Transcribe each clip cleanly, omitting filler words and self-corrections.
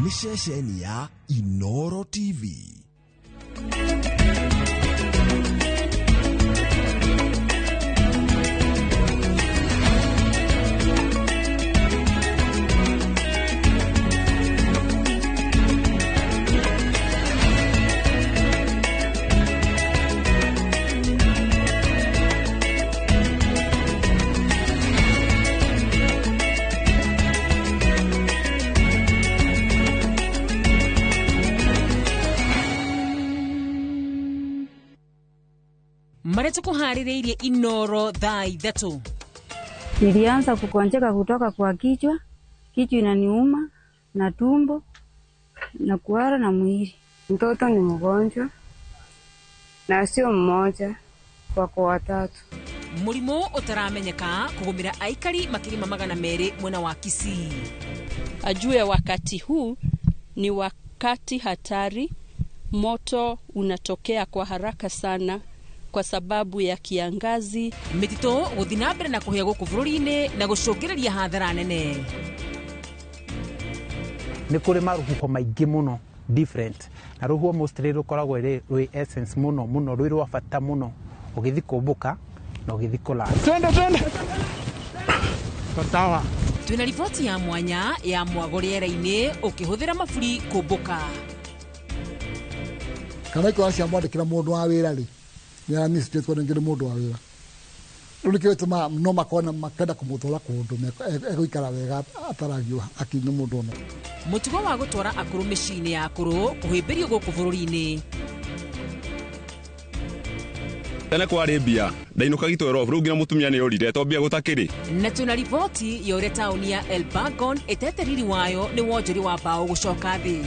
Nĩ ceceni ya Inoro TV. Marĩa tũkũharĩrĩirie Inoro thaa 3. Nilianza kukonjeka kutoka kwa kichwa, kichwa inaniuma na tumbo na kuhara na mwili. Mtoto ni mgonjwa na sio mmoja, wako watatu. Mũrimũ ũtaramenyeka kũgũmĩra aikari makĩria ma 200 mwena wa Kisii. Ajue wakati huu ni wakati hatari, moto unatokea kwa haraka sana kwa sababu ya kiangazi. Mĩtitũ gũthiĩ na mbere na kũhĩa gũkũ bũrũri-inĩ na gũcũngĩrĩria hathara nene. Nĩ kũrĩ maruhuho maingĩ mũno different, na rũhuho mostly rũkoragwo rwĩ essence mũno mũno, rwĩ rwa bata mũno ũgĩthiĩ kũmbũka na ũgĩthiĩ kũlala. Twende twende tatawa. Twĩna riboti ya mwanya ya mwago rĩera-inĩ ũkĩhũthĩra maburi kũmbũka. Kana ikora cia mwandĩkĩra mũndũ wa wĩra rĩ, nĩ aramistĩtwo rĩngĩ nĩ mũndũ wa wĩra. Rĩu nĩkĩo gĩtũmaga no makona makenda kũmũtwara kũndũ egũikara wega ataragio hakiri nĩ mũndũ ona. Mũtugo wa gũtwara akũrũ mĩciĩ-inĩ ya akũrũ kũhĩmbĩrio gũkũ bũrũri-inĩ. Tene kwarĩ mbia ndainũka gĩtwero rĩu nginya mũtumia nĩ orire to mbia gũtakĩrĩ. Na twĩna riboti ya ũrĩa taũni ya Elbagon ĩtete riri wayo nĩ wonjoria wa mbaũ gũcoka thĩ.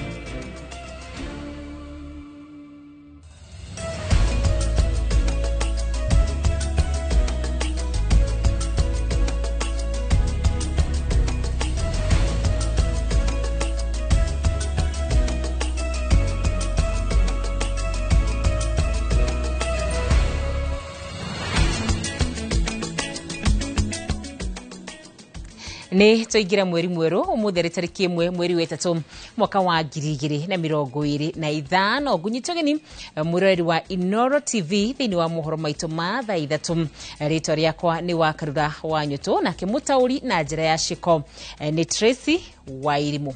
Nĩ twaingĩra mweri mwerũ ũmũthĩ arĩ tarĩki 1 mweri wa 3 mwaka wa 2025. Ngũnyitwo ũgeni mwĩroreri wa Inoro TV thĩinĩ wa mohoro maitũ ma thaa 3. Rĩtwa rĩakwa nĩ wa Karura wa Nyũtũ, nake mũtaũri na njĩra ya ciko nĩ Tracy Wairimu.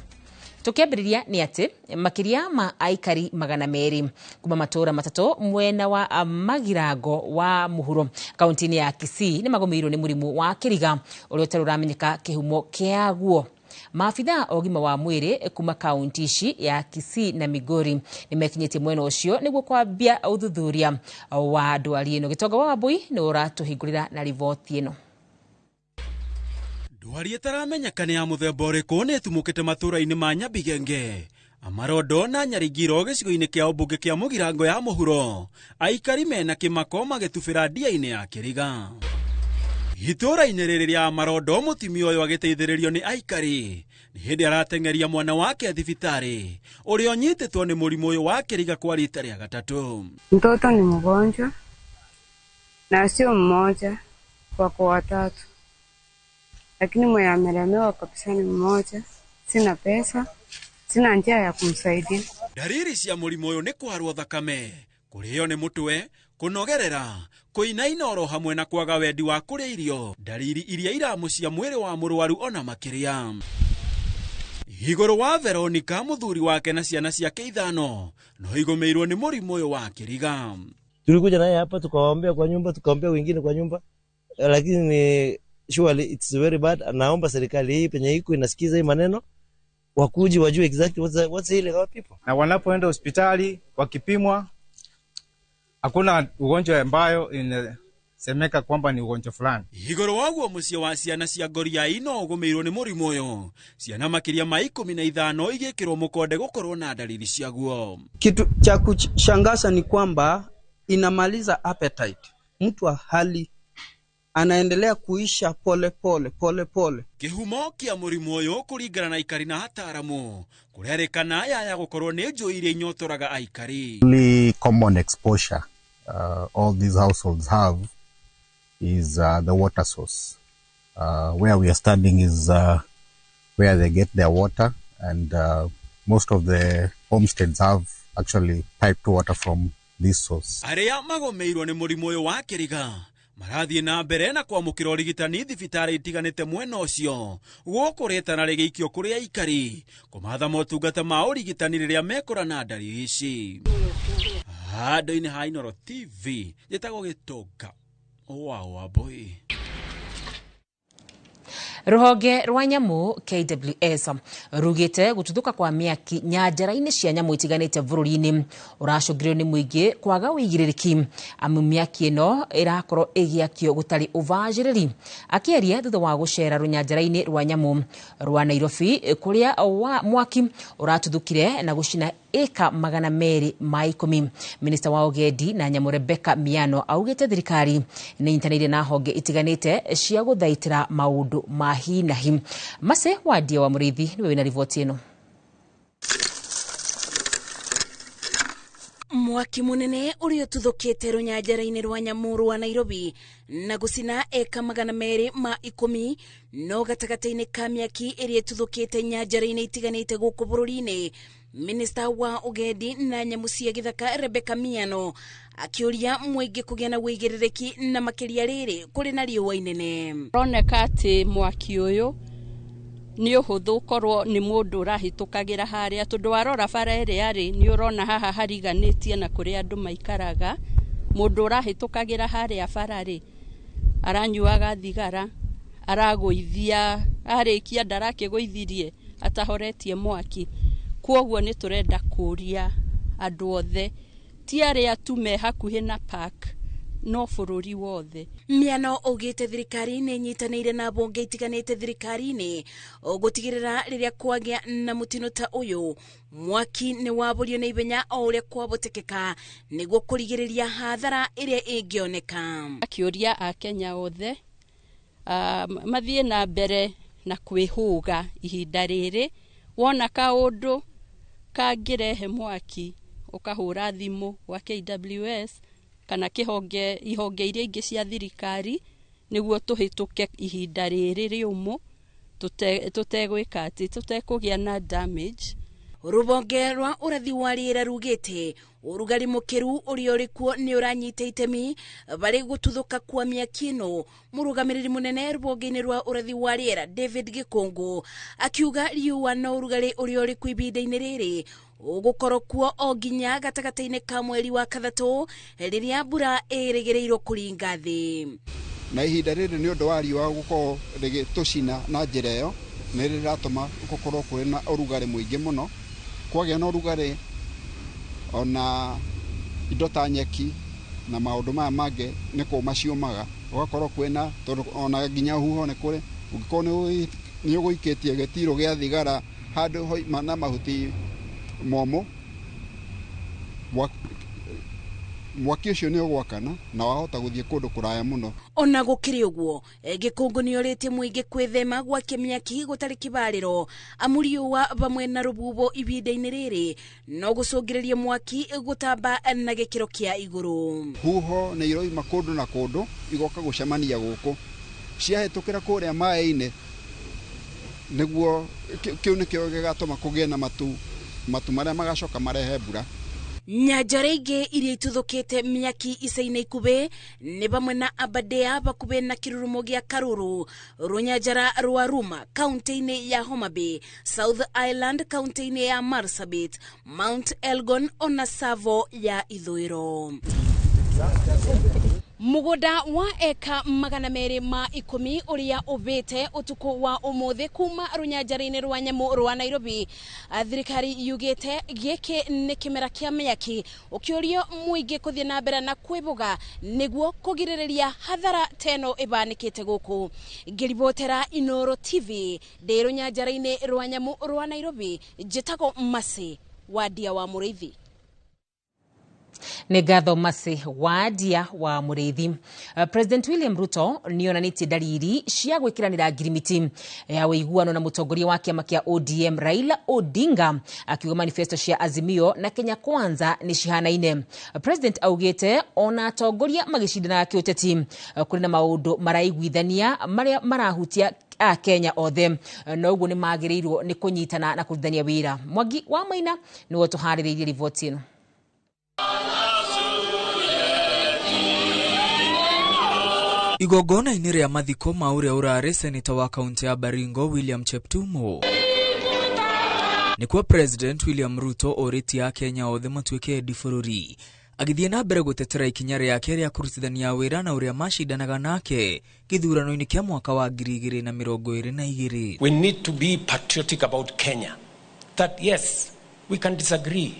Tũkĩambĩrĩria nĩ atĩ makĩria ma aikari 200 kuma matũũra 3 mwena wa Magirango wa mũhuro kaunti-inĩ ya Kisii nĩ magũmĩirwo nĩ mũrimũ wa kĩriga ũrĩa ũtarĩ ũramenyeka kĩhumo kĩaguo. Maabithaa a ũgima wa mwĩrĩ kuma kaunti ici ya Kisii na Migori nĩ mekinyĩtie mwena ũcio nĩguo kwambia ũthuthuria wa ndwari ĩno. Gĩtonga wa Wambui nĩ ũratũhingũrĩra na riboti ĩno. Ndwari ĩtaramenyeka nĩ ya mũthemba ũrĩkũ nĩ ĩtumũkĩte matũũra-inĩ ma Nyabigenge, Amarondo na Nyarigiro gĩcigo-inĩ kĩa ũmbunge kĩa Mũgirango ya mũhuro. Aikari mena kĩmako magĩtubĩra ndia-inĩ ya kĩriga. Itũũra-inĩ rĩrĩ rĩa Amarondo mũtumia ũyũ agĩteithĩrĩrio nĩ aikari nĩ hĩndĩ arateng'eria mwana wake thibitarĩ ũrĩa ũnyitĩtwo nĩ mũrimũ ũyũ wa kĩriga kwa rita rĩa gatatũ. Mtoto ni mgonjwa na sio mmoja, wako watatu, lakini mwenye amelemewa kabisa ni mmoja. Sina pesa, sina njia ya kumsaidia. Dalili cia mũrimũ ũyũ nĩ kwarwo thakame, kũrĩo nĩ mũtwe, kũnogerera, kũinaina oro hamwe na kwaga wendi wa kũrĩa irio, dalili iria iramũcia mwĩrĩ wa mũrwaru ona makĩria. Igũrũ wa Veronica mũthuri wake na ciana ciake 5 no igũmĩirwo nĩ mũrimũ ũyũ wa kĩriga. Tulikuja naye hapa tukawaombea kwa nyumba, tukaombea wengine kwa nyumba, lakini surely it's very bad. Naomba serikali hii penye iko inasikiza hii maneno, wakuji wajue exactly what's ailing our people. Na wanapoenda hospitali wakipimwa hakuna ugonjwa ambayo inasemeka kwamba ni ugonjwa fulani. Igũrũ waguo mũciĩ wa ciana cia Ngoriai no ũgũmĩirwo nĩ mũrimũ ũyũ, ciana makĩria ma 15 igĩkĩrwo mũkonde gũkorwo na dalili ciaguo. Kitu cha kushangaza ni kwamba inamaliza appetite, mtu wa hali anaendelea kuisha pole pole pole pole. Kĩhumo kĩa mũrimũ ũyũ kũringana na aikari na ataaramu kũrerĩkana yaya gũkorwo nĩ njũĩ iria inyotoraga aikari. Only common exposure all these households have is the water source. Where we are standing is where they get their water, and Most of the homesteads have actually piped water from this source. Arĩa magũmĩirwo nĩ mũrimũ ũyũ wa kĩriga marathiĩ na mbere na kwamũkĩra ũrigitani thibitarĩ itiganĩte mwena ũcio, gũkũ rĩtana rĩgĩikio kũrĩ aikari kũmatha motungata ma ũrigitani rĩrĩa mekũra na ndariri ici. Handũ-inĩ ha Inooro TV njĩtagwo Gĩtonga wa Wambui. Ruhonge rwa nyamũ KWS rugĩte gũtuthũka kwa mĩaki nyanjara-inĩ cia nyamũ itiganĩte bũrũri-inĩ ũracũngĩrĩrio nĩ mũingĩ kwaga ũigĩrĩrĩki, amu mĩaki ĩno ĩrakorwo ĩgĩakio gũtarĩ ũbacĩrĩri. Akĩaria thutha wa gũcera rũnyanjara-inĩ rwa nyamũ rwa Nairobi kũrĩa mwaki ũratuthũkire na gũcina ĩka 210, Minista wa ũgendi na nyamũ Rebecca Miano augĩte thirikari nĩ inyitanĩire na honge itiganĩte cia gũthaitĩra maũndũ ma hi na hi. Mase Wandia wa Mũrĩithi nĩwe wĩna riboti ĩno. Mwaki munene uria ututhukite runyanjara-ini rwa nyamu rwa Nairobi na gucina eka 210 no gatagati-ini ka miaki iria ituthukite nyanjara-ini itiganite guku bururi-ini. Minista wa ugendi na nyamu cia githaka Rebecca Miano akiuria muingi kugia na uigiririaki na makiria riri kuri na riua inene. Roneka ati mwaki uyu ni uhuthu korwo ni mundu urahitukagira haria, tondu warora bara ĩrĩa arĩ ni urona haha hariganĩtie na kũrĩa andũ maikaraga. Mundu urahitukagira haria bara rĩ aranyuaga thigara, aragũithia, arĩkia ndarakĩgũithirie atahoretie mwaki. Kwoguo nĩ tũrenda kũria andũ othe, ti arĩa tu me hakuhĩ na park, no bũrũri wothe. Miano augĩte thirikari nĩ ĩnyitanĩire na mbunge itiganĩte thirikari-inĩ gũtigĩrĩra rĩrĩa kwagĩa na mũtino ta ũyũ mwaki nĩ wabũrio na ihenya o ũrĩa kwahotekeka nĩguo kũrigĩrĩria hathara ĩrĩa ĩngĩoneka. Akĩũria Akenya othe mathiĩ na mbere na kwĩhũga ihinda rĩrĩ, wona kaũndũ kangĩrehe mwaki ũkahũra thimũ gwa KWS kana kĩhonge ihonge iria ingĩ cia thirikari nĩguo tũhĩtũke ihinda rĩrĩ rĩũmũ tũtegwĩka atĩ tũtekũgĩa na damage. Rũhonge rwa ũrathi wa rĩera rugĩte ũrugarĩ mũkĩru ũrĩa ũrĩ kuo nĩ ũranyita itemi barĩ gũtuthũka kwa mĩaki ĩno. Mũrũgamĩrĩri mũnene rũhonge-inĩ rwa ũrathi wa rĩera David Gĩkũngũ akiuga riũa na ũrugarĩ ũrĩa ũrĩ kuo ihinda-inĩ rĩrĩ ũgũkorwo kuo o nginya gatagatĩ-inĩ ka mweri wa kathatũ rĩrĩa mbura ĩrĩgĩrĩirwo kũringa thĩ. Na ihinda rĩrĩ nĩ ũndũ wa riũa gũkorwo rĩgĩtũcina na njĩra ĩyo nĩ rĩratũma gũkorwo kũrĩ na ũrugarĩ mũingĩ mũno. Kwagĩa na ũrugarĩ ona indo ta nyeki na maũndũ maya mangĩ nĩ kũma ciũmaga, ũgakorwo kwĩna tondũ ona nginya huho nĩ kũrĩ, ũngĩkorwo nĩ ũgũikĩtie gĩtirũ gĩa thigara handũ hoima na mahuti momũ, mwaki ũcio nĩ ũgwakana na wahota gũthiĩ kũndũ kũraya mũno. Ona gũkĩrĩ ũguo, Gĩkũngũ nĩorĩtie mũingĩ kwĩthema gwakia mĩaki gũtarĩ kĩbarĩro, amu riũa vamwe na rũhuho ihinda-inĩ rĩrĩ no gũcũngĩrĩrie mwaki gũtamba na gĩkĩro kĩa igũrũ. Huho nĩ iroima kũndũ na kũndũ igoka gũcemania gũkũ, ciahĩtũkĩra kũrĩa maĩ-inĩ, nĩguo kĩu nĩkĩo gĩgatũma kũgĩe na matu marĩa magacoka marehe mbura. Nyanjara ingĩ iria ituthũkĩte mĩaki ica-inĩ ikuhĩ nĩ vamwe na Aberdare hakuhĩ na kĩrurumo gĩa Karuru, rũnyanjara rwa Ruma kaunti-inĩ ya Homa Bay, South Island kaunti-inĩ ya Marsabit, Mount Elgon ona Tsavo ya ithũĩro. Mũgũnda wa eka 210 ũrĩa ũbĩte ũtukũ wa ũmũthĩ kuma rũnyanjara-inĩ rwa nyamũ rwa Nairobi. Thirikari yugĩte gĩkĩ nĩ kĩmera kĩa mĩaki, ũkĩũrio mũingĩ kũthiĩ na mbere na kwĩbũga nĩguo kũgirĩrĩria hathara ta ĩno ĩbanĩkĩte gũkũ. Ngĩribotera Inooro TV ndĩ rũnyanjara-inĩ rwa nyamũ rwa Nairobi, njĩtagwo Mercy Wandia wa Mũrĩithi. Nĩ ngatho Mercy Wadia wa Mũrĩithi. President William Ruto nĩ onanĩtie ndariri cia gwĩkĩranĩra ngirimiti ya ũiguano na mũtongoria wa kĩama kĩa ODM Raila Odinga, akiuga manifesto cia Azimio na Kenya Kwanza nĩ cihanaine. President augĩte ona atongoria magĩcindanaga kĩũteti, kũrĩ na maũndũ maraiguithania marĩa marahutia Akenya othe, no ũguo nĩ magĩrĩirwo nĩ kũnyitana na kũrutithania wĩra. Mwangi wa Maina nĩwe ũtũharĩrĩirie riboti ĩno. Igongona-inĩ rĩa mathiko ma ũrĩa ũrarĩ seneta wa kaunti ya Baringo William Cheptumo, nĩkuo President William Ruto orĩtie Akenya othe matuĩke endi bũrũri, agĩthiĩ na mbere gũtetera ikinya rĩake rĩa kũrutithania wĩra na ũrĩa macindanaga nake gĩthurano-inĩ kĩa mwaka wa 2022. We need to be patriotic about Kenya. That yes, we can disagree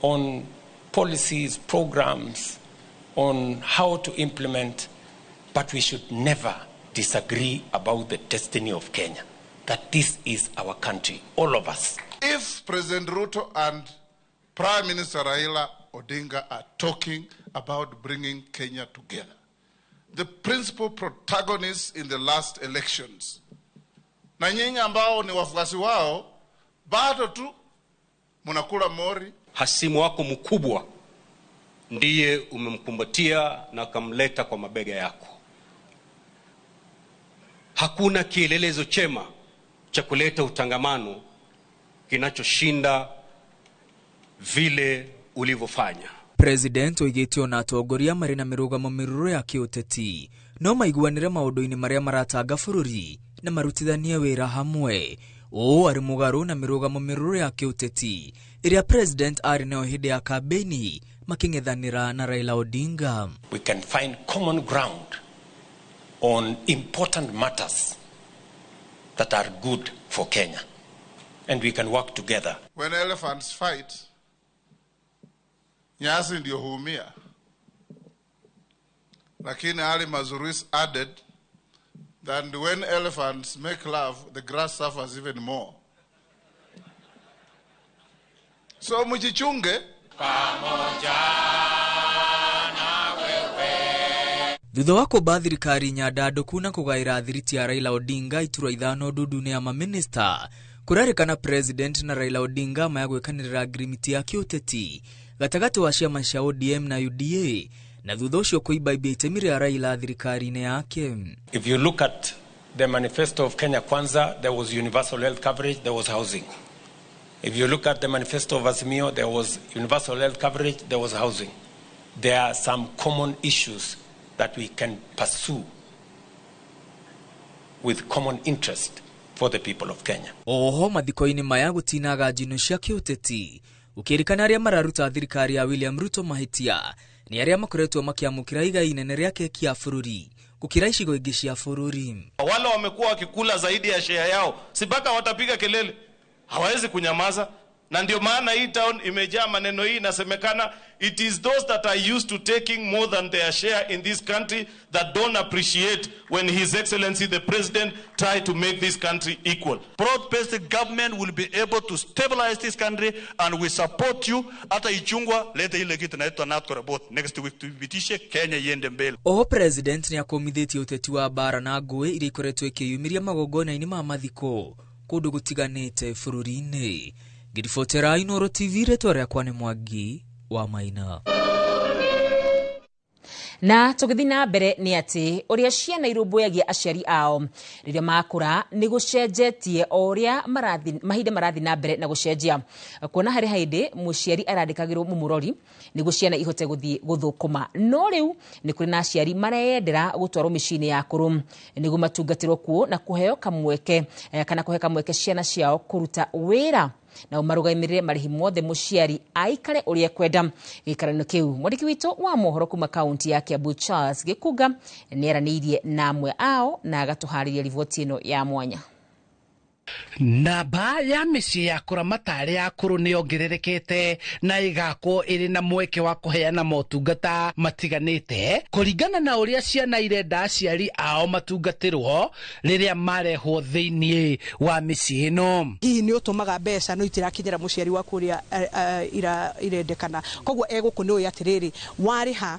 on policies, programs, on how to implement, but we should never disagree about the destiny of Kenya. That this is our country, all of us. If President Ruto and Prime Minister Raila Odinga are talking about bringing Kenya together, the principal protagonists in the last elections, na nyinyi ambao ni wafuasi wao, bado tu mnakula mori. Hasimu wako mkubwa ndiye umemkumbatia na akamleta kwa mabega yako. Hakuna kielelezo chema cha kuleta utangamano kinachoshinda vile ulivyofanya. President oigĩte ona atongoria marĩ na mĩrũgamo mĩrũrũ ya kĩũteti no maiguanĩre maũndũ-inĩ marĩa maratanga bũrũri na marutithanie wĩra hamwe. Ũũ arĩ mũgarũ na mĩrũgamo mĩrũrũ ya kĩũteti ĩrĩa President arĩ nayo hĩndĩ ya kambĩini makĩng'ethanĩra na Raila Odinga. We can find common ground on important matters that are good for Kenya, and we can work together. When elephants fight, nyasi ndio huumia. Lakini Ali Mazuris added that when elephants make love, the grass suffers even more. So mjichunge. Pamoja na wewe. Thutha wa kũmba thirikari nyandandũku na kũgaĩra thiriti ya Raila Odinga iturwa ithano ndundu-inĩ ya mamĩnĩsta, kũrerĩkana President na Raila Odinga maya gwĩkanĩrĩra ngirimiti ya kĩũteti gatagatĩ wa ciama cia ODM na UDA, na thutha ũcio kũimbaimbia itemi rĩa Raila thirikari-inĩ yake. If you look at the manifesto of Kenya Kwanza, there was universal health coverage, there was housing. If you look at the manifesto of Azimio, there was universal health coverage, there was housing. There are some common issues that we can pursue with common interest for the people of Kenya. Oho mathiko-inĩ maya gũtinaga njino cia kĩũteti ũkĩrĩkana arĩa mararuta thirikari ya William Ruto mahĩtia nĩ arĩa makoretwo makĩamũkĩra igai inene rĩa keki ya bũrũri gũkĩra icigo ingĩ cia bũrũri. Wale wamekuwa wakikula zaidi ya share yao, si mpaka watapiga kelele, hawawezi kunyamaza. Na ndio maana hii town imejaa maneno hii inasemekana it is those that are used to taking more than their share in this country that don't appreciate when His Excellency the President try to make this country equal. Broad-based government will be able to stabilize this country and we support you. Hata Ichung'wah lete ile kitu inaitwa NADCO report next week tuipitishe Kenya iende mbele. Oho President ni akomithĩtie ũteti wa mbara na ngũĩ iria ikoretwo ikĩyumĩria magongona-inĩ ma mathiko kũndũ gũtiganĩte bũrũri-inĩ. Ngĩribotera Inooro TV, rĩtwa rĩakwa nĩ Mwangi wa Maina. Na tũgĩthiĩ na mbere nĩ atĩ ũrĩa ciana irũmbũyagia aciari ao rĩrĩa makũra nĩ gũcenjetie o ũrĩa mahinda marathiĩ na mbere na gũcenjia. Kuona harĩ hĩndĩ mũciari arandĩkagĩrwo mũmũrori nĩguo ciana ihote gũthiĩ gũthũkũma, no rĩu nĩ kũrĩ na aciari mareyendera gũtwarwo mĩciĩ-inĩ ya akũrũ nĩguo matungatĩrwo kuo na kũheo kamweke kana kũhe kamweke ciana ciao kũruta wĩra na marũgamĩrĩre marĩhi mothe mũciari aikare ũrĩa ekwenda. Gĩikaro-inĩ kĩu mwandĩki witũ wa mohoro kuma kaunti ya Kiambu Charles Gĩkunga nĩaranĩirie na amwe ao na agatũharĩria riboti ĩno ya mwanya. Namba ya mĩciĩ ya kũramata arĩa akũrũ nĩ yongererekete na ĩgakwo ĩrĩ na mweke wa kũheana motungata matiganĩte kũringana na ũrĩa ciana irenda aciari ao matungatĩrwo rĩrĩa marehwo thĩinĩ wa mĩciĩ ĩno. Hihi nĩ ũtũmaga mbeca no itirakinyĩra mũciari waku ũrĩa irendekana, koguo egũkũ nĩ ũĩ atĩrĩrĩ, warĩha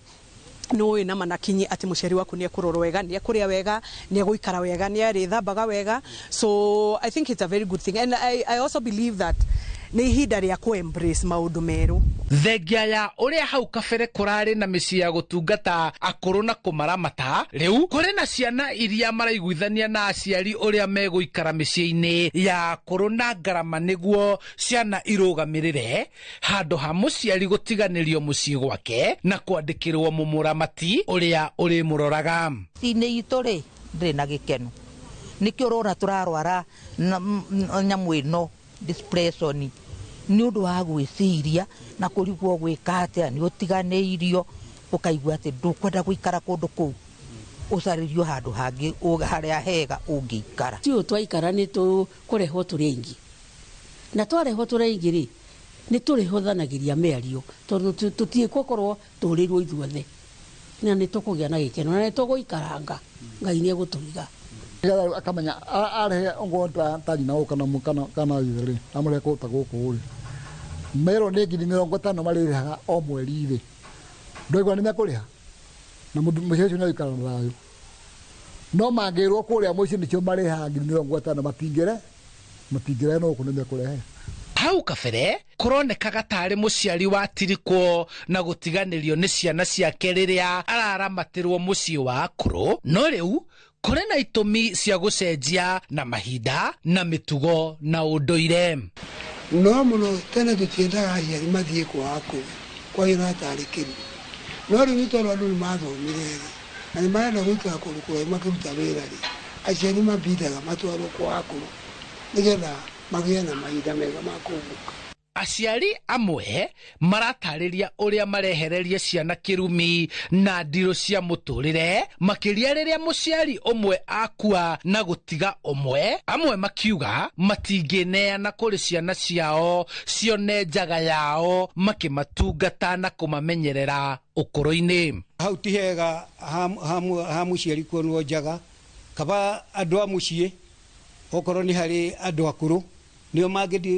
nĩ na manakinyi ati mũciari waku nĩ ekũrorwo wega, nĩ ekũrĩa wega, nĩ egũikara wega, nĩ arĩthambaga wega. So I think it's a very good thing, and I also believe that nĩ ihinda rĩa kũ embrace maũndũ merũ. Thengia ya ũrĩa hau kabere kũrarĩ na mĩciĩ ya gũtungata akũrũ na kũmaramata, rĩu kũrĩ na ciana iria maraiguithania na aciari ũrĩa megũikara mĩciĩ-inĩ ya akũrũ na ngarama nĩguo ciana irũgamĩrĩre handũ ha mũciari gũtiganĩrio mũciĩ gwake na kwandĩkĩrwo mũmũramati ũrĩa ũrĩmũroraga. Mĩciĩ-inĩ itũ rĩ, ndĩrĩ na gĩkeno, nĩkĩo ũrona tũrarwara nyamũ ĩno depression nĩ ũndũ wa gwĩciria na kũrigwo gwĩka atĩa, nĩ ũtiganĩirio, ũkaigua atĩ ndũkwenda gũikara kũndũ kũu, ũcarĩrio handũ hangĩ harĩa hega ũngĩikara. Ti ũũ twaikara nĩ tũkũrehwo tũrĩ aingĩ, na twarehwo tũrĩ aingĩ rĩ, nĩ tũrĩhũthanagĩria mĩario tondũ tũtiĩgũkorwo tũrĩrwo ithuothe, na nĩ tũkũgĩa na gĩkeno na nĩ tũgũikaranga, Ngai nĩ egũtũiga. Nĩgetha akamenya arehe ongorwo ta nyina ũũ kana kana ithe rĩ, amũrehe kũndũ ta gũkũ rĩ, merwo nĩ 50,000 marĩrĩhaga o mweri rĩ, ndũigua nĩ mekũrĩha na mũciĩ ũcio nĩ ũikara na thayũ. No mangĩrwo kũrĩa mũciĩ nĩkĩo marĩhaga 50,000, matingĩrehe no gũkũ nĩ mekũrehe. Hau kabere kũronekaga tarĩ mũciari watirikwo na gũtiganĩrio nĩ ciana ciake rĩrĩa araramatĩrwo mũciĩ wa akũrũ, no rĩu kũrĩ na itũmi cia gũcenjia na mahinda na mĩtugo na ũndũire. No mũno tene tũtiendaga aciari mathiĩ kwa akũrũ kwagĩra tarĩ kĩru, no rĩu nĩ tondũ andũ nĩ mathomire rĩ, na nĩ marenda gũikara kũndũ kũraihu makĩruta wĩra rĩ, aciari mambindaga matwarwo kwa akũrũ nĩgetha magĩe na mahinda mega ma kũhurũka. Aciari amwe maratarĩria ũrĩa marehererie ciana kĩrumi na ndirũ cia mũtũrĩre, makĩria rĩrĩa mũciari ũmwe akua na gũtiga ũmwe, amwe makiuga matingĩneana kũrĩ ciana ciao cione njaga yao makĩmatungata na kũmamenyerera ũkũrũ-inĩ. Hau ti hega ha mũciari kuonwo njaga, kaba andũ a mũciĩ okorwo nĩ harĩ andũ akũrũ nĩo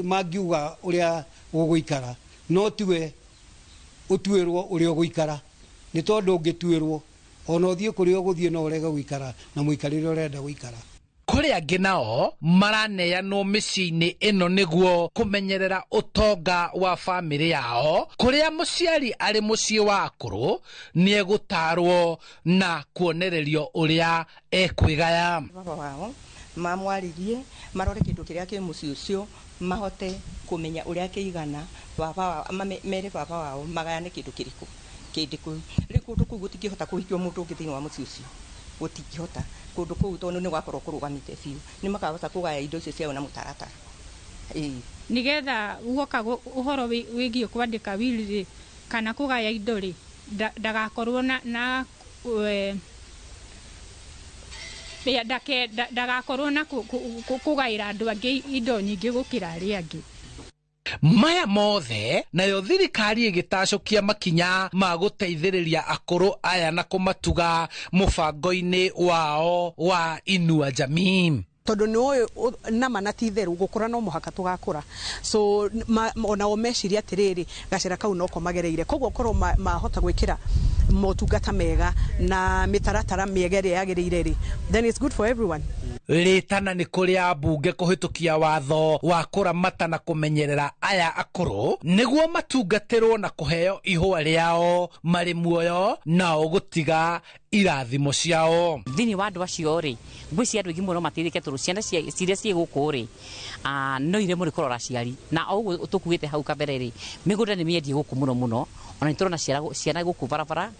mangiuga ũrĩa ũgũikara, no tiwe ũtuĩrwo ũrĩa ũgũikara, nĩ tondũ ũngĩtuĩrwo ona ũthiĩ kũrĩa ũgũthiĩ no ũrege gũikara na mũikarĩre ũrenda gũikara. Kũrĩ angĩ nao maraneanwo mĩciĩ-inĩ ĩno nĩguo kũmenyerera ũtonga wa bamĩrĩ yao, kũrĩa mũciari arĩ mũciĩ wa akũrũ nĩegũtarwo na kuonererio ũrĩa ekwĩgaya. Baba wao mamwarĩrie marore kĩndũ kĩrĩa kĩ mũciĩ ũcio, mahote kũmenya ũrĩa kĩigana, baba wao mere baba wao magayane kĩndũ kĩrĩkũ kĩndĩ kũu. Rĩu kũndũ kũu gũtingĩhota kũhikio mũndũ ũngĩ thĩinĩ wa mũciĩ ũcio, gũtingĩhota kũndũ kũu tondũ nĩ gwakorwo kũrũgamĩte biũ, nĩ makahota kũgaya indo icio ciao na mũtaratara. Nĩgetha guoka ũhoro wĩgiĩ kwandĩka will rĩ, kana kũgaya indo rĩ, ndagakorwo na ndagakorwo na kũgaĩra andũ angĩ indo nyingĩ gũkĩra arĩa angĩ. Maya mothe nayo thirikari ĩgĩtacũkia makinya ma gũteithĩrĩria akũrũ aya na kũmatuga mũbango-inĩ wao wa Inua Jamii. Tondũ nĩ ũĩ nama na ti itherũ gũkũra no mũhaka tũgakũra, so onao meciria atĩrĩrĩ, gacĩra kau noko magereire, koguo korwo mahota gwĩkĩra motungata mega na mĩtaratara mĩega ĩrĩa yagĩrĩire rĩ, then it's good for everyone. Rĩtana nĩ kũrĩ ambunge kũhĩtũkia watho wa kũramata na kũmenyerera aya akũrũ nĩguo matungatĩrwo na kũheo ihũa rĩao marĩ muoyo nao gũtiga irathimo ciao. Thĩinĩ wa andũ acio rĩ, ngwĩciria andũ aingĩ mũno mateithĩke tondũ ciana ciria ciĩ gũkũ rĩ, no iremwo nĩ kũrora aciari, na o ũguo tũkuĩte hau kabere rĩ, mĩgũnda nĩ mĩendie gũkũ mũno mũno, ona nĩ tũrona ciana gũkũ barabara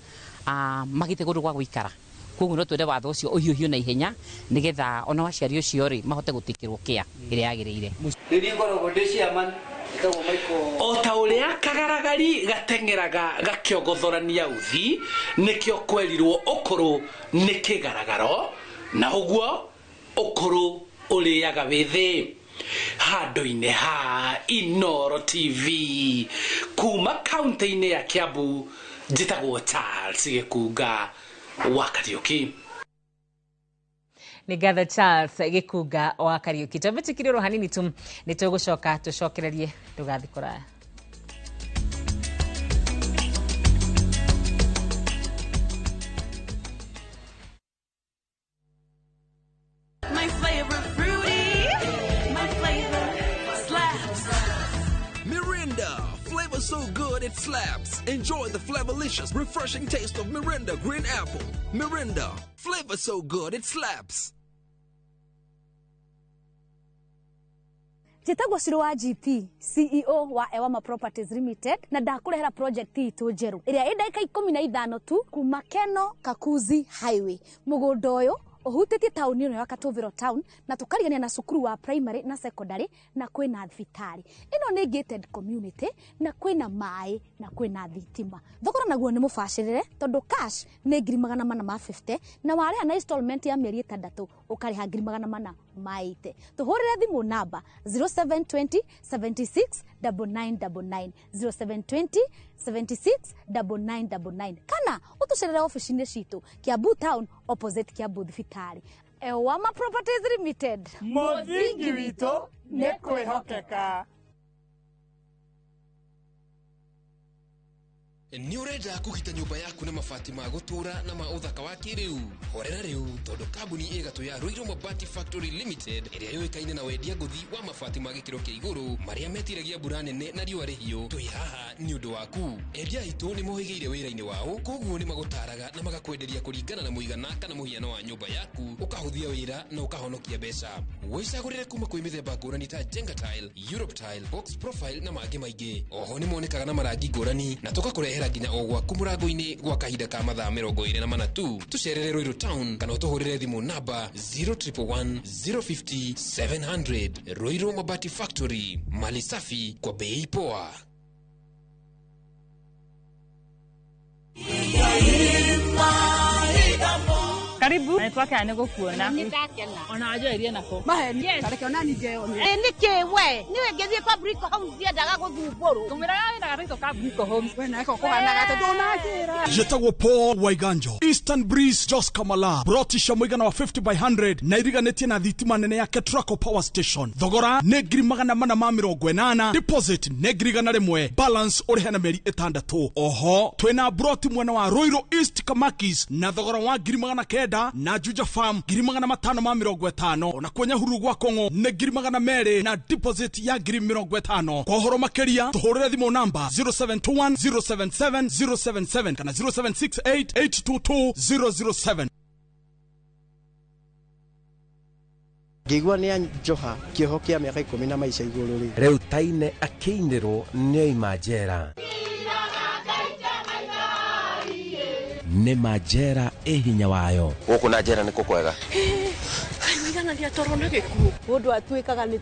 magĩte kũndũ gwa gũikara. Koguo no twende watho ũcio ũhiũhio na ihenya nĩgetha ona aciari ũcio rĩ mahote gũtĩkĩrwo kĩa ĩrĩa yagĩrĩire. O ta ũrĩa kagaragari gateng'eraga gakĩogothorania uthi, nĩkĩo kwerirwo ũkũrũ nĩ kĩgaragaro, na ũguo ũkũrũ ũrĩaga wĩthĩ. Handũ-inĩ ha Inoro TV kuma kaunti-inĩ ya Kiambu, njĩtagwo Charles Gĩkunga wa Kariũki. Nĩ ngatho Charles Gĩkunga wa Kariũki. Twambĩtĩkire oro hanini tu, nĩ tũgũcoka tũcokererie, ndũgathiĩ kũraya. My flavor fruity, my flavor slaps. Mirinda, flavor so good it slaps. Enjoy the flavorlicious, refreshing taste of Mirinda Green Apple. Mirinda, flavor so good it slaps. Njĩtagwo Shiro wa GP, CEO wa Ewama Properties Limited, na ndakũrehera project itũ njerũ ĩrĩa ĩ ndagĩka 15 tu kuma Keno Kakuzi Highway. Mũgũnda ũyũ ũhutĩtie taũni ĩno ya Katũvĩro town, na tũkarigania na cukuru wa primary na secondary, na kwĩna thibitarĩ. Ĩno nĩ gated community, na kwĩna maĩ na kwĩna thitima. Thogora naguo nĩ mũbacĩrĩre, tondũ cash nĩ 450,000, na warĩha na installment ya mĩeri 6 ũkarĩha 480,000. Tũhũrĩre thimũ namba 0720 76 9999, 0720 76 9999, kana ũtũcerere ofici-inĩ citũ Kiambu town, opposite Kiambu thibitarĩ. Ewama Properties Limited, Mũthingi witũ nĩ kwĩhokeka. Nĩ ũrenda kũgita nyũmba yaku na mabati ma gũtũũra na ma ũthaka wa kĩrĩu? Horera rĩu, tondũ kambuni ĩgatũ ya Ruiru Mabati Factory Limited, ĩrĩa yũĩkaine na wendia ngũthi wa mabati ma gĩkĩro kĩa igũrũ marĩa metiragia mbura nene na riũa rĩhiũ, twĩ haha nĩ ũndũ waku. Endia aitũ nĩ mohĩgĩire wĩra-inĩ wao, koguo nĩ magũtaraga na magakwenderia kũringana na mũigana kana mũhiano wa nyũmba yaku, ũkahũthia wĩra na ũkahonokia mbeca. Wĩcagũrĩre kuma kwĩ mĩthemba ngũrani ta Jenga Tile, Europe Tile, Box Profile na mangĩ maingĩ. Oho nĩ monekaga na marangi ngũrani, na tũgakũrehera nginya o gwaku mũrango-inĩ gwa kahinda ka mathaa 24 tu. Tũcerere Ruiru town kana ũtũhũrĩre thimũ namba 0111 050 700. Ruiru Mabati Factory, mali safi kwa bei poa. Karibu. Nĩtwakena nĩ gũkuona. Ona wanjoerie nako. Maheni. Tareke ona ningeyone. Nĩkĩ we? Niwe ngĩthiĩ kwa Brico Homes ndiendaga gũthumbũrwo. Ngũmĩraga wĩra gathaitũ ka Brico Homes. We nako kũhanaga atĩ ndũnanjĩra. Njĩtagwo Paul Waiganjo, Eastern Breeze Jos Kamala, broti cia mũigana wa 50 by 100 na iriganĩtie na thitima nene ya Ketraco Power Station. Thogora nĩ 480,000, deposit nĩ 100,000, balance ũrĩhe na mĩeri 6. Oho twĩna broti mwena wa Ruiru East Kamakis na thogora wa 900,000, na Juja Farm 550,000, ona kuo Nyahururu gwa Kong'o nĩ 200,000 na deposit ya 50,000. Kwa ũhoro makĩria tũhũrĩre thimũ namba 0721 077 077 kana 0768 822 007. Ngĩigua nĩ anjoha kĩoho kĩa mĩaka 10 na maica igũrũ rĩ. Rĩu Taine akĩinĩrwo nĩoima njera. Nĩ ma njera ĩ hinya wayo. Gũkũ na njera nĩ kũkwega. Kaiganagia toro na gĩkuũ. Mũndũ atuĩkaga nĩ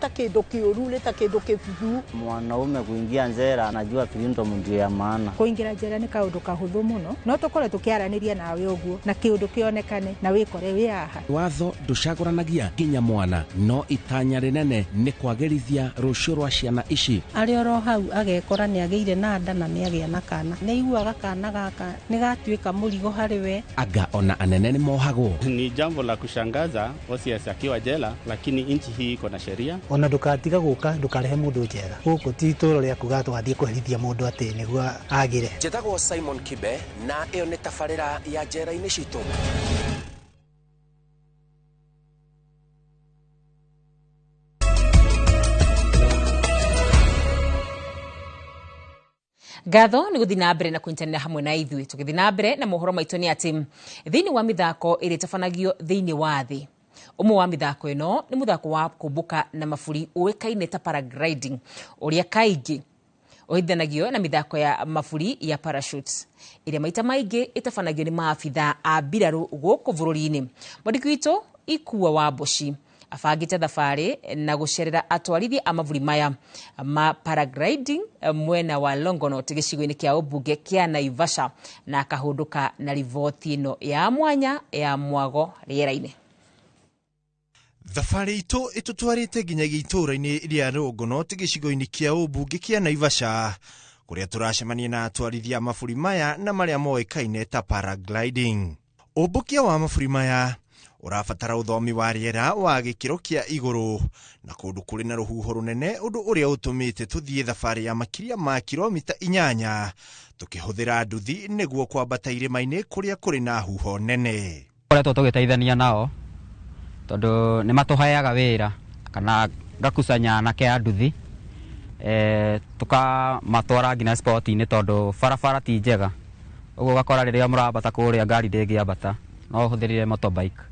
ta kĩndũ kĩũru, nĩ ta kĩndũ kĩbuthu. Mwanaume kuingia njera anajua freedom ndio ya maana. Kũingĩra njera nĩ kaũndũ kahũthũ mũno, no tũkorwo tũkĩaranĩria nawe ũguo na kĩũndũ kĩonekane na wĩkore wĩ haha. Watho ndũcagũranagia nginya mwana, no itanya rĩnene nĩ kwagĩrithia rũciũ rwa ciana ici. Arĩ oro hau agekora nĩ agĩire na nda na nĩ agĩa na kana. Nĩ aiguaga kana gaka nĩ gatuĩka mũrigo harĩ we. Anga ona anene nĩ mohagwo. Ni jambo la kushangaza OCS akiwa jela, lakini nchi hii iko na sheria. Ona ndukatiga guka ndukarehe mundu njera. Guku ti itũũra rĩa kuga twathiĩ kũherithia mũndũ atĩ nĩguo agĩre. Njĩtagwo Simon Kibe na ĩyo nĩ tabarĩra ya njera-inĩ citũ. Ngatho nĩ gũthiĩ na mbere na kũnyitanĩra hamwe na ithuĩ. Tũgĩthiĩ na mbere na mohoro maitũ nĩ atĩ thĩinĩ wa mĩthako ĩrĩa ĩtabanagio thĩinĩ wa thĩ, ũmwe wa mĩthako ĩno nĩ mũthako wa kũmbũka na maburi ũĩkaine ta paragliding, ũrĩa kaingĩ ũhithanagio na mĩthako ya maburi ya parachutes ĩrĩa maita maingĩ ĩtabanagio nĩ maabitha a mbirarũ gũkũ bũrũri-inĩ. Mwandĩki witũ Ikua wa Mboci abangĩte thabarĩ na gũcerera atwarithia a maburi maya ma paragliding mwena wa Longonot gĩcigo-inĩ kĩa ũmbunge kĩa Naivasha, na akahũndũka na riboti ĩno ya mwanya ya mwago rĩera-inĩ. Thabarĩ itũ ĩtũtwarĩte nginyagia itũũra-inĩ rĩa Longonot gĩcigo-inĩ kĩa ũmbunge kĩa Naivasha kũrĩa tũracemania na atwarithia a maburi maya na marĩa moĩkaine ta paragliding. Ũmbũkia wa maburi maya ũrabatara ũthomi wa rĩera wa gĩkĩro kĩa igũrũ na kũndũ kũrĩ na rũhuho rũnene, ũndũ ũrĩa ũtũmĩte tũthiĩ thabarĩ ya makĩria ma kilomita 8 tũkĩhũthĩra nduthi nĩguo kwambata irĩma-inĩ kũrĩa kũrĩ na huho nene. Koretwo tũgĩteithania nao tondũ nĩ matũheaga wĩra kana ngakusanya anake a nduthi, tũkamatwara nginya spoti-inĩ tondũ barabara ti njega, ũguo ũgakora rĩrĩa mũrambata kũrĩa ngari ndĩngĩambata, no ũhũthĩrire motorbike.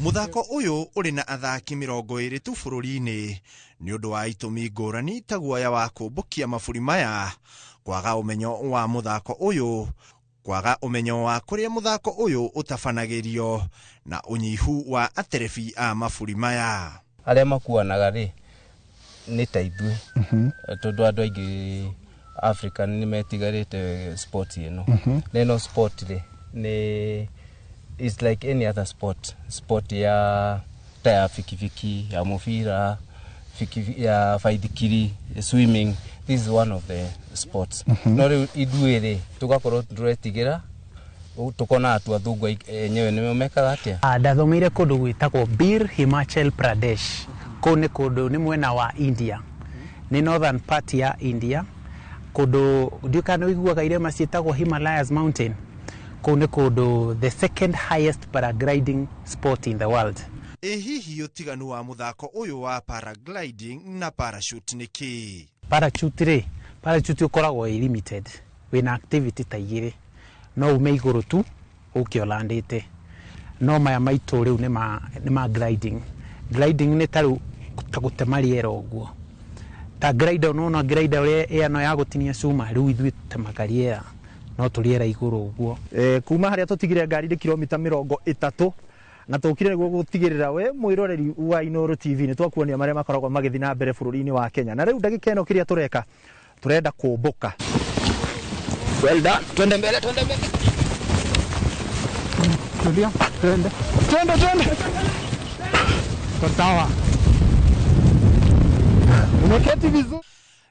Mũthako ũyũ ũrĩ na athaki 20 tu bũrũri-inĩ nĩ ũndũ wa itũmi ngũrani ta guoya wa kũmbũkia maburi maya, kwaga ũmenyo wa mũthako ũyũ, kwaga ũmenyo wa kũrĩa mũthako ũyũ ũtabanagĩrio na ũnyihu wa aterebi a maburi maya. Arĩa makuanaga rĩ nĩ ta ithuĩ, tondũ andũ aingĩ Africa nĩ metigarĩte sport ĩno. Na ĩno sport rĩ nĩ is like any other sport, sport ya ta ya fikifiki, ya mũbira, ya baithikiri, swimming. This is one of the sports. No rĩu ithuĩ rĩ tũgakorwo tũretigĩra, tũkona atu athũngũ enyewe nĩo mekaga atĩa. Ndathomeire kũndũ gwĩtagwo Bir Himachal Pradesh. Kũu nĩ kũndũ nĩ mwena wa India, nĩ northern part ya India, kũndũ ndiũĩ kana nĩ ũiguaga irĩma ciĩtagwo Himalayas Mountain. Kũu nĩ kũndũ the second highest paragliding spot in the world. Ĩ hihi ũtiganu wa mũthako ũyũ wa paragliding na parachute nĩ kĩĩ? Parachute rĩ, parachute ũkoragwo ĩ limited, wĩna activity ta igĩrĩ, no ume igũrũ tu ũke ũlandĩte, no maya maitũ rĩu nĩ ma gliding. Gliding nĩ ta rĩu ta gũtema rĩera ũguo, ta glider, nĩwona glider ũrĩa ĩno ya gũtinia cuma, rĩu ithuĩ tũtemaga rĩera no tũrĩera igũrũ ũguo. Kuma harĩa tũtigire ngari nĩ kilomita 30 na tũkire nĩguo gũtigĩrĩra we mwĩroreri wa Inooro TV nĩ twakuonia marĩa makoragwo magĩthiĩ na mbere bũrũri-inĩ wa Kenya. Na rĩu ndagĩka ĩno kĩrĩa tũreka, tũrenda kũmbũka. Well done. Twende mbele, twende mbele. Tulia, twende. Twende, twende. Sawa. Umeketi vizuri.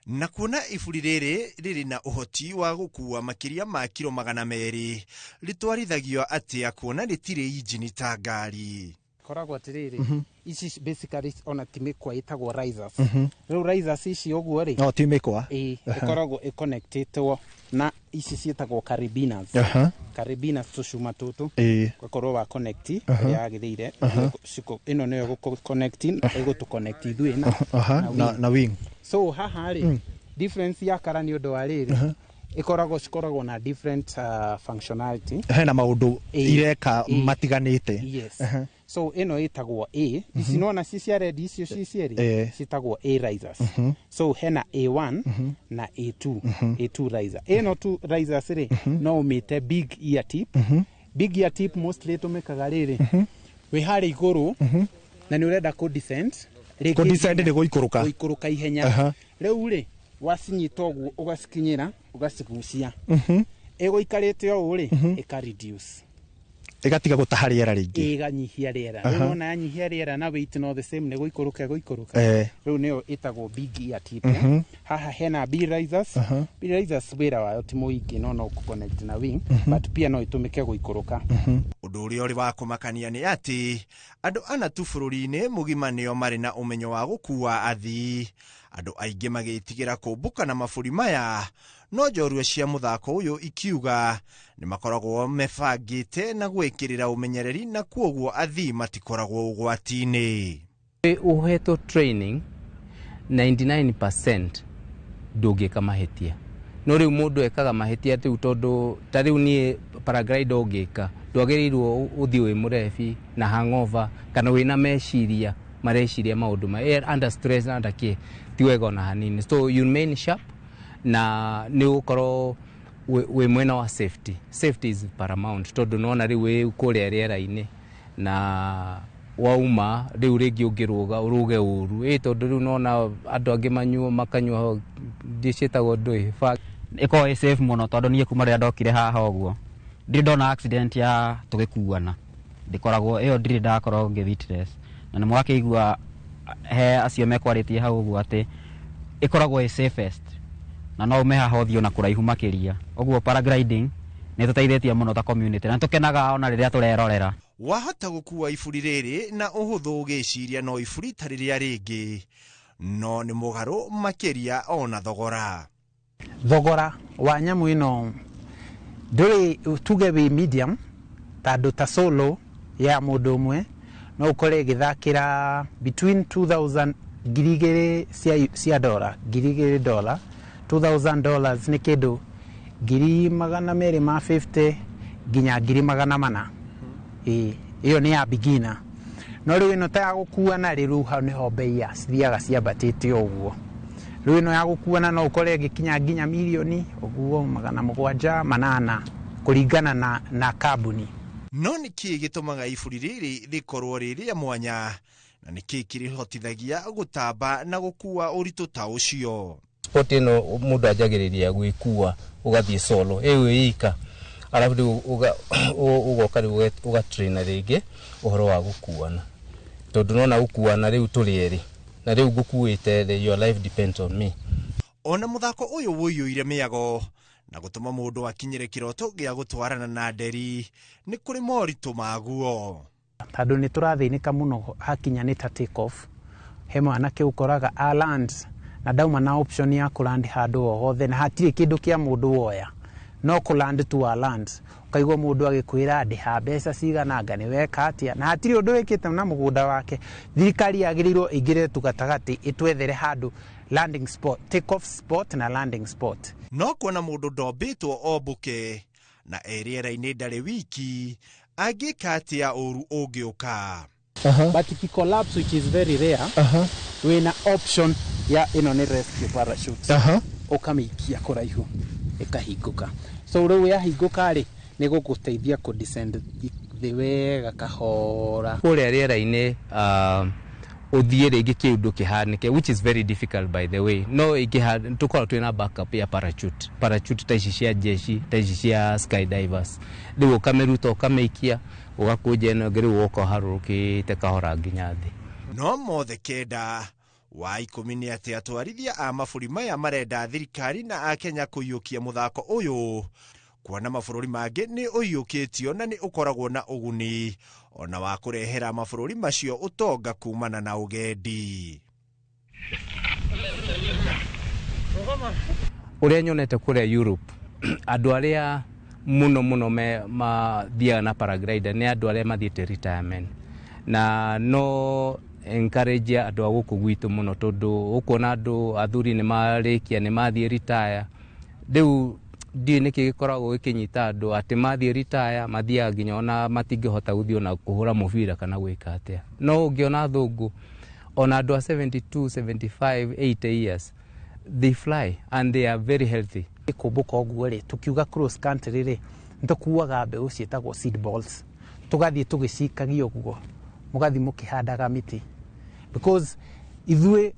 Na kuona iburi rĩrĩ rĩrĩ na ũhoti wa gũkua makĩria ma kiro 200 rĩtwarithagio atĩa kuona rĩtirĩ injini ta ngari? Koragwo atĩrĩrĩ, ici basically ona ti mĩkwa ĩtagwo risers. Rĩu risers ici ũguo rĩ, no ti mĩkwa, ĩĩ, ĩkoragwo ĩconnectĩtwo na ici ciĩtagwo carabiners. Carabiners tũcuma tũtũ, ũgakorwo wa connect ũrĩa yagĩrĩire, ĩno nĩyo ĩgũ connect, ĩgũtũ connect ithuĩ na wing. So haha rĩ, difference ya kara nĩ ũndũ wa rĩrĩ, ĩkoragwo cikoragwo na different functionality, hena maũndũ ireka matiganĩte. Yes. So ĩno ĩtagwo A, ici nĩwona ci cia red, icio ci cierĩ ciĩtagwo A risers. So hena A1 na A2, A2 riser. Ĩno tu risers rĩ, no ũmĩte big ear tip. Big ear tip mostly ĩtũmĩkaga rĩrĩ, wĩ harĩa igũrũ na nĩ ũrenda kũ descend. Kũ descend nĩ gũikũrũka. Gũikũrũka ihenya. Rĩu rĩ, wacinyita ũguo ũgacikinyĩra, ũgacigucia. Ĩgũikarĩte o ũũ rĩ, ĩka reduce. Ĩgatiga gũtaha rĩera rĩingĩ. Ĩganyihia rĩera. Rĩu wona yanyihia rĩera na weight no the same, nĩ gũikũrũka ĩgũikũrũka. Rĩu nĩyo ĩtagwo big ear tip. Haha hena B risers. B risers wĩra wayo ti mũingĩ, no no connect na wing, but pia no ĩtũmĩke gũikũrũka. Ũndũ ũrĩa ũrĩ wa kũmakania nĩ atĩ andũ ana tu bũrũri-inĩ mũgima nĩo marĩ na ũmenyo wa gũkua athii. Andũ aingĩ magĩtigĩra kũmbũka na maburi maya, no njorua cia mũthako ũyũ ikiuga nĩ makoragwo mebangĩte na gwĩkĩrĩra ũmenyereri na kuoguo athii matikoragwo ũgwati-inĩ. Ũhetwo training 99% ndũngĩka mahĩtia. No rĩu mũndũ ekaga mahĩtia rĩu tondũ ta rĩu niĩ paraglider ũngĩka ndwagĩrĩirwo ũthiĩ wĩ mũrebi na hangover kana wĩna meciria mareciria maũndũ ma under stress na under kĩ, ti wega ona hanini. So you remain sharp na nĩ ũgũkorwo wĩ mwena wa safety. Safety is paramount tondũ nĩwona rĩu wĩ kũrĩa rĩera-inĩ na wauma rĩu rĩngĩ ũngĩrũga ũrũge ũru, tondũ rĩu nĩwona andũ angĩ manyua makanyua ciĩtagwo ndũĩ. Ĩkoragwo ĩ safe mũno tondũ niĩ kuma rĩrĩa ndokire haha ũguo ndirĩ ndona accident ya tũgĩkuana. Ndĩkoragwo ĩyo ndirĩ ndakorwo ngĩ witness na nĩ mwakĩigua he acio mekwarĩtie hau ũguo atĩ ĩkoragwo ĩ safest na no ume haha ũthiĩ ona kũraihu makĩria. Ũguo paragliding nĩ tũteithĩtie mũno ta community na nĩtũkenaga ona rĩrĩa tũrerorera. Wahota gũkua iburi rĩrĩ na ũhũthũ ũgĩciria no iburi ta rĩrĩa rĩngĩ, no nĩ mũgarũ makĩria ona thogora. Thogora wa nyamũ ĩno ndũrĩ tuge wĩ medium, tondũ ta solo ya mũndũ ũmwe no ũkore ĩgĩthakĩra between 2000 2,000 cia dola, $2,000, $2000 nĩ kĩndũ 250,000 nginya 400,000. Ĩĩ, ĩyo nĩ ya beginner. No rĩu ĩno ta ya gũkuana rĩ, rĩu hau nĩho bei cithiaga ciambatĩte ũguo. Rĩu ĩno ya gũkuana no ũkore ĩgĩkinya nginya mirioni ũguo 700, 800 kũringana na kambuni. No nĩ kĩĩ gĩtũmaga iburi rĩrĩ rĩkorwo rĩ rĩa mwanya na nĩ kĩĩ kĩrĩhotithagia gũtamba na gũkua ũritũ ta ũcio? Sport ĩno mũndũ anjagĩrĩria gwĩkua ũgathiĩ solo ĩ wĩ ika, arabu rĩu ũgoka rĩu ũgatraina rĩngĩ ũhoro wa gũkuana, tondũ nona gũkuana rĩu tũrĩ erĩ na rĩu ngũkuĩte, your life depends on me. Ona mũthako ũyũ ũiyũire mĩago na gũtũma mũndũ akinyĩre kĩroto gĩa gũtwarana na nderi, nĩ kũrĩ moritũ maguo. Tondũ nĩ tũrathĩnĩka mũno hakinya nĩ ta take off, he mwanake ũkoraga a land na ndauma na option ya kũland handũ o hothe na hatirĩ kĩndũ kĩa mũndũ woya, no kũland tu a land, ũkaigua mũndũ agĩkwĩra ndĩha mbeca cigana anga nĩ weka atĩa, na hatirĩ ũndũ wĩkĩte na mũgũnda wake. Thirikari yagĩrĩirwo ĩingĩre tu gatagatĩ ĩtwethere handũ landing spot, take off spot na landing spot. No kuona mũndũ ndombĩtwo ombũke na e rĩera-inĩ ndarĩ wiki, angĩka atĩa ũru ũngĩũka? But if you collapse, which is very rare, wĩna option ya ĩno nĩ rescue parachute. Ũkamĩikia kũraihu ĩkahingũka. So rĩu yahingũka rĩ, nĩ gũgũteithia kũ descend thĩ wega kahora. Kũrĩa rĩera-inĩ ũthiĩ rĩngĩ kĩũndũ kĩhanĩke, which is very difficult by the way, no ĩngĩha tũkoragwo twĩna backup ya parachute, parachute ta ici cia jeshi, ta ici cia skydivers. Rĩu ũkamĩruta ũkamĩikia ũgakũnja ĩno ĩngĩ, rĩu ũgoka ũharũrũkĩte kahora nginya thĩ. No mothe kenda wa 10 nĩ atĩ atwarithia a mabũrũri maya marenda thirikari na akenya kũiyũkia mũthako ũyũ, kuona mabũrũri mangĩ nĩ ũiyũkĩtio na nĩ ũkoragwo na ũguni ona wa kũrehera mabũrũri macio ũtonga kumana na ũgendi. Ũrĩa nyonete kũrĩa Europe, andũ arĩa mũno mũno mathiaga na paraglider nĩ andũ arĩa mathiĩte retirement, na no encourage andũ a gũkũ gwitũ mũno, tondũ ũkuona andũ athuri nĩ marĩkia nĩ mathiĩ retire. Rĩu ndiũĩ nĩkĩ gĩkoragwo gĩkĩnyita andũ atĩ mathiĩ retire mathiaga nginya ona matingĩhota gũthiĩ ona kũhũra mũbira kana gwĩka atĩa. No ũngĩona athũngũ ona andũ a 72, 75, 80 years, they fly and they are very healthy. Kũmbũka ũguo rĩ, tukiuga cross country rĩ, nĩtũkuaga mbeũ ciĩtagwo seed balls, tũgathiĩ tũgĩcikagia ũguo, mũgathiĩ mũkĩhandaga mĩtĩ, because ithuĩ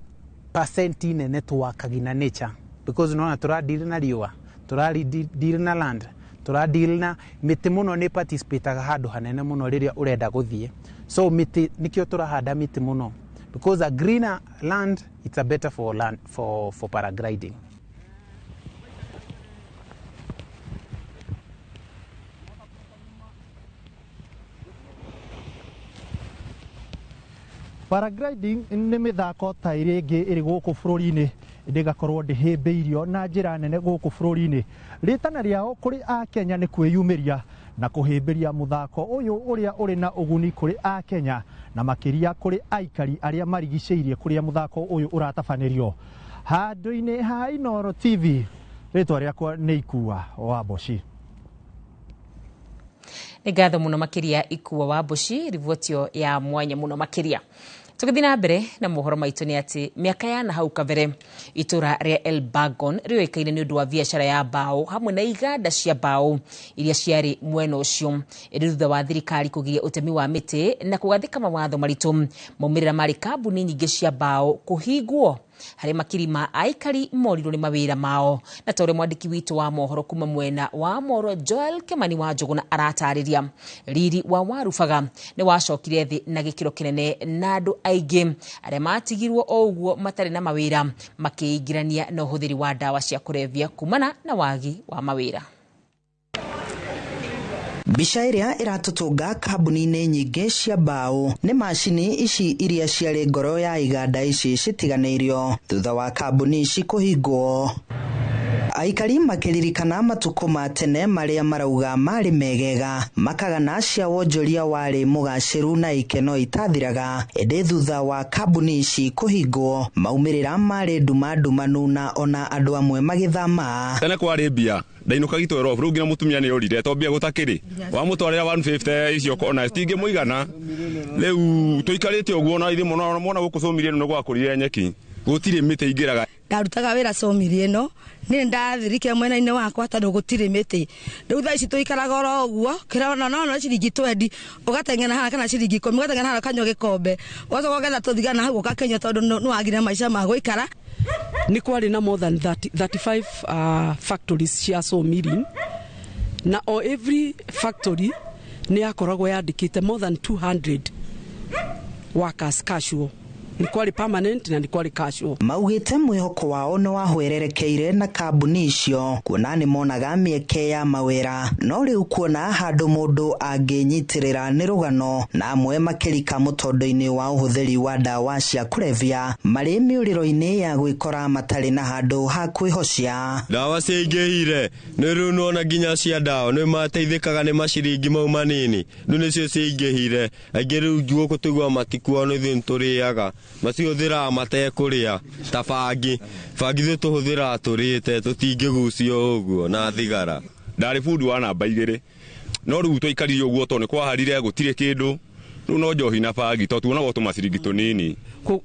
percent nene twakagia na nature, because nĩwona tũradeal na riũa, tũradeal na land, tũradeal na mĩtĩ mũno, nĩ participataga handũ hanene mũno rĩrĩa ũrenda gũthiĩ. So mĩtĩ nĩkĩo tũrahanda mĩtĩ mũno, because a greener land, it's a better for land for paragliding. Paragliding nĩ mĩthako ta ĩrĩa ĩngĩ ĩrĩ gũkũ bũrũri-inĩ, ĩndĩ ĩgakorwo ndĩhĩmbĩirio na njĩra nene gũkũ bũrũri-inĩ. Rĩtana rĩao kũrĩ akenya nĩ kwĩyumĩria na kũhĩmbĩria mũthako ũyũ ũrĩa ũrĩ na ũguni kũrĩ akenya na makĩria kũrĩ aikari arĩa marigicĩirie kũrĩa mũthako ũyũ ũratabanĩrio. Handũ-inĩ ha Inooro TV, rĩtwa rĩakwa nĩ Ikua wa Mboci. Nĩ ngatho mũno makĩria Ikua wa Mboci, riboti ya mwanya mũno makĩria. Tũgĩthiĩ na mbere na mohoro maitũ nĩ atĩ mĩaka ya na hau kabere itũra rĩa Elbagon rĩũĩkaine nĩ ũndũ wa biacara ya mbaũ hamwe na iganda cia mbaũ iria ciarĩ mwena ũcio, ĩndĩ thutha wa thirikari kũgiria ũtemi wa mĩtĩ na kũgathĩka mawatho maritũ, maumĩrĩra marĩ kambuni nyingĩ cia mbaũ kũhingwo. Harĩ makiri ma aikari morirwo nĩ mawĩra mao, na ta ũrĩa mwandĩki witũ wa mohoro kuma mwena wa Moro Joel Kimani wa Njũgũna aratarĩria, riri wa Warubaga nĩ wacokire thĩ na gĩkĩro kĩnene, na andũ aingĩ arĩa matigirwo o ũguo matarĩ na mawĩra makĩingĩrania na ũhũthĩri wa ndawa cia kũrebia kumana na wagi wa mawĩra. Mbica ĩrĩa ĩratũtũnga kambuni-inĩ nyingĩ cia mbaũ nĩ macini ici iria ciarĩ ngoro ya iganda ici citiganĩirio thutha wa kambuni ici kũhingwo. Aikari makĩririkana matukũ ma tene marĩa marauga marĩ megega, makagana cia wonjoria warĩ mũgacĩru na ikeno itathiraga, ĩndĩ thutha wa kambuni ici kũhingwo maumĩrĩra marĩ nduma ndumanu na ona andũ amwe magĩthama. Tene kwarĩ mbia ndainũka gitwero rĩu nginya mũtumia nĩ orire to mbia gũtakĩrĩ wamũtwarĩra 150 icio ona citingĩmũigana. Rĩu tũikarĩte ũguo na ithuĩ mũno mwana gũkũ cũmiri ĩno nĩ gwakũrire nyeki, gũtirĩ mĩtĩ ingĩraga. Ndarutaga wĩra cũmiri ĩno nĩ ndathirike mwena-inĩ wakwa tondũ gũtirĩ mĩtĩ. Rĩu thaa ici tũikaraga oro ũguo, kĩrona no ciringi 20 ũgateng'era haha kana ciringi 10 ũgateng'era haha ũkanyua gĩkombe, ũgacoka ũgetha tũthigana hau ũgakĩnyua tondũ nĩ wagire maica ma gũikara. Nĩ kwarĩ na more than 35 factories cia sawmilling, na o every factory nĩ yakoragwo yandĩkĩte more than 200 workers casual. Nĩ kwarĩ permanent na nĩ kwarĩ casual. Maugĩte mwĩhoko wao nĩ wahwererekeire na kambuni icio kuona nĩ monaga mĩeke ya mawĩra, no rĩu kuona handũ mũndũ angĩnyitĩrĩra nĩ rũgano, na amwe makĩrika mũtondo-inĩ wa ũhũthĩri wa ndawa cia kũrebia marĩ mĩũrĩro-inĩ ya gwĩkora matarĩ na handũ ha kwĩhocia. Ndawa ciaingĩhire nĩ rĩu nĩwona nginya cia ndawa nĩ mateithĩkaga nĩ maciringi mau manini, rĩu nĩcio ciaingĩhire. Aingĩ rĩu gũkũ tũiguaga matikuo nĩ ithuĩ nĩtũrĩaga, macihũthĩraga matekũrĩa ta bangi. Bangi ithuĩ tũhũthĩraga tũrĩte, tũtingĩgucio ũguo na thigara. Ndarĩ bundi wa namba 2, no rĩu twaikarire ũguo tondũ nĩ kwaharire gũtirĩ kĩndũ, rĩu no njohi na bangi tondũ tuonagwo tũmaciringi tũnini.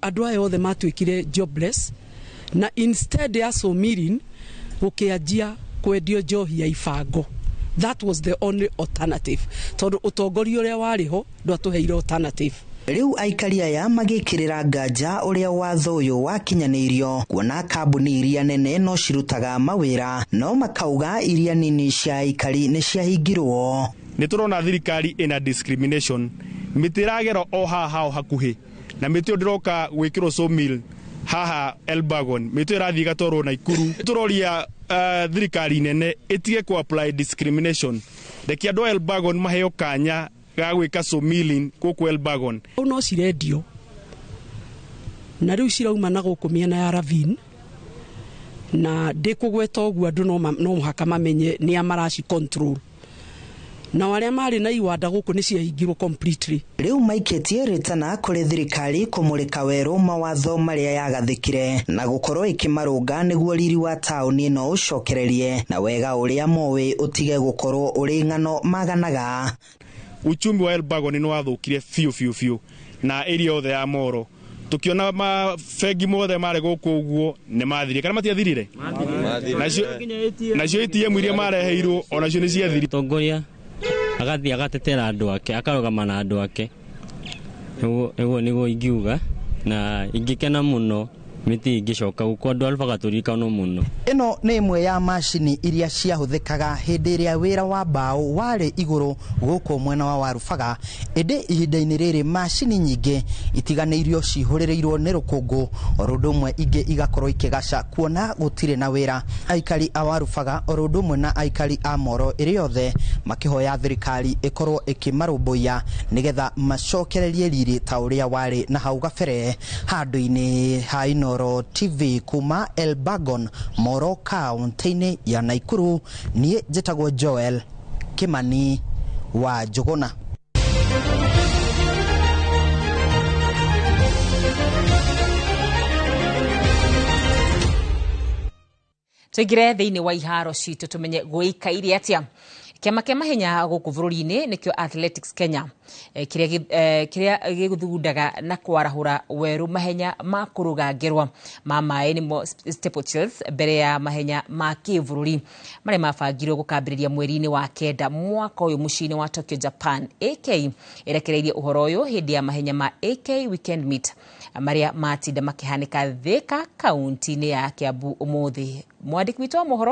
Andũ aya othe matuĩkire jobless, na instead ya sawmilling gũkĩanjia kwendio njohi ya ibango. That was the only alternative tondũ ũtongoria ũrĩa warĩ ho ndwatũheire alternative. Rĩu aikari aya magĩkĩrĩra nganja ũrĩa watho ũyũ wakinyanĩirio kuona kambuni iria nene no cirutaga mawĩra, no makauga iria nini cia aikari nĩ ciahingirwo. Nĩ tũrona thirikari ĩna discrimination, mĩtĩ ĩragerwo o haha hao hakuhĩ na mĩtĩ ĩyo ndĩroka gwĩkĩrwo sawmill haha Elbagon, mĩtĩ ĩyo ĩrathiĩ ĩgatwarwo Naikuru. Tũroria thirikari nene ĩtige ku apply discrimination, reke andũ a Elbagon maheo kanya ga gwĩka sawmilling gũkũ Elbagon. No cirendio na rĩu cirauma na gũkũ mĩena ya Ravine, na ndĩkũgweta ũguo andũ no mũhaka mamenye nĩa maraci control, na arĩa marĩ na iwanda gũkũ nĩ ciahingirwo completely. Rĩu maikĩtie rĩtana kũrĩ thirikari kũmũrĩka werũ mawatho marĩa yagathĩkire na gũkorwo ĩkĩmarũnga nĩguo riri wa taũni ĩno ũcokererie na wega ũrĩa moĩ ũtige gũkorwo ũrĩ ng'ano maganaga. Uchumi wa Elbagon nĩ wathũkire biũ biũ biũ na area yothe ya Moro, tukiona mabengi mothe marĩ gũkũ ũguo nĩ mathirire kana matiathirire, nacio ATM iria mareheirwo onacio nĩ ciathirire. Tongoria agathiĩ agatetera andũ ake, akarũgama na andũ ake, nĩguo nĩguo ingiuga, na ingĩkena mũno mĩtĩ ĩngĩcoka gũkũ andũ Albaga tũririkano mũno. Ĩno nĩ ĩmwe ya macini iria ciahũthĩkaga hĩndĩ ĩrĩa wĩra wa mbaũ warĩ igũrũ gũkũ mwena wa Warubaga, ĩndĩ ihinda-inĩ rĩrĩ macini nyingĩ itiganĩirio cihũrĩrĩirwo nĩ rũkũngũ, oro ũndũ ũmwe ingĩ igakorwo ikĩgaca kuona gũtirĩ na wĩra. Aikari a Warubaga oro ũndũ ũmwe na aikari a Moro ĩrĩ yothe makĩhoya thirikari ĩkorwo ĩkĩmarũmbũiya nĩgetha macokererie riri ta ũrĩa warĩ na hau gabere. Handũ-inĩ ha Inooro TV kuma Elbagon, Moro kaunti-inĩ ya Naikuru, niĩ njĩtagwo Joel Kimani wa Njũgũna. Tuingire thĩinĩ wa iharo citũ tumenye gwĩikaire atĩa. Kĩama kĩa mahenya gũkũ bũrũri-inĩ nĩkĩo Athletics Kenya, kĩrĩa gĩthugundaga na kwarahũra werũ mahenya ma kũrũga ngerwa ma maĩ nĩmo steeplechase mbere ya mahenya ma kĩbũrũri marĩa mabangirwo gũkambĩrĩria mweri-inĩ wa 9 mwaka ũyũ mũciĩ-inĩ wa Tokyo, Japan. AK ĩrekereirie ũhoro ũyũ hĩndĩ ya mahenya ma AK Weekend Meet marĩa matinda makĩhanĩka Thika kaunti-inĩ ya Kiambu ũmũthĩ. Mwandĩki witũ wa mohoro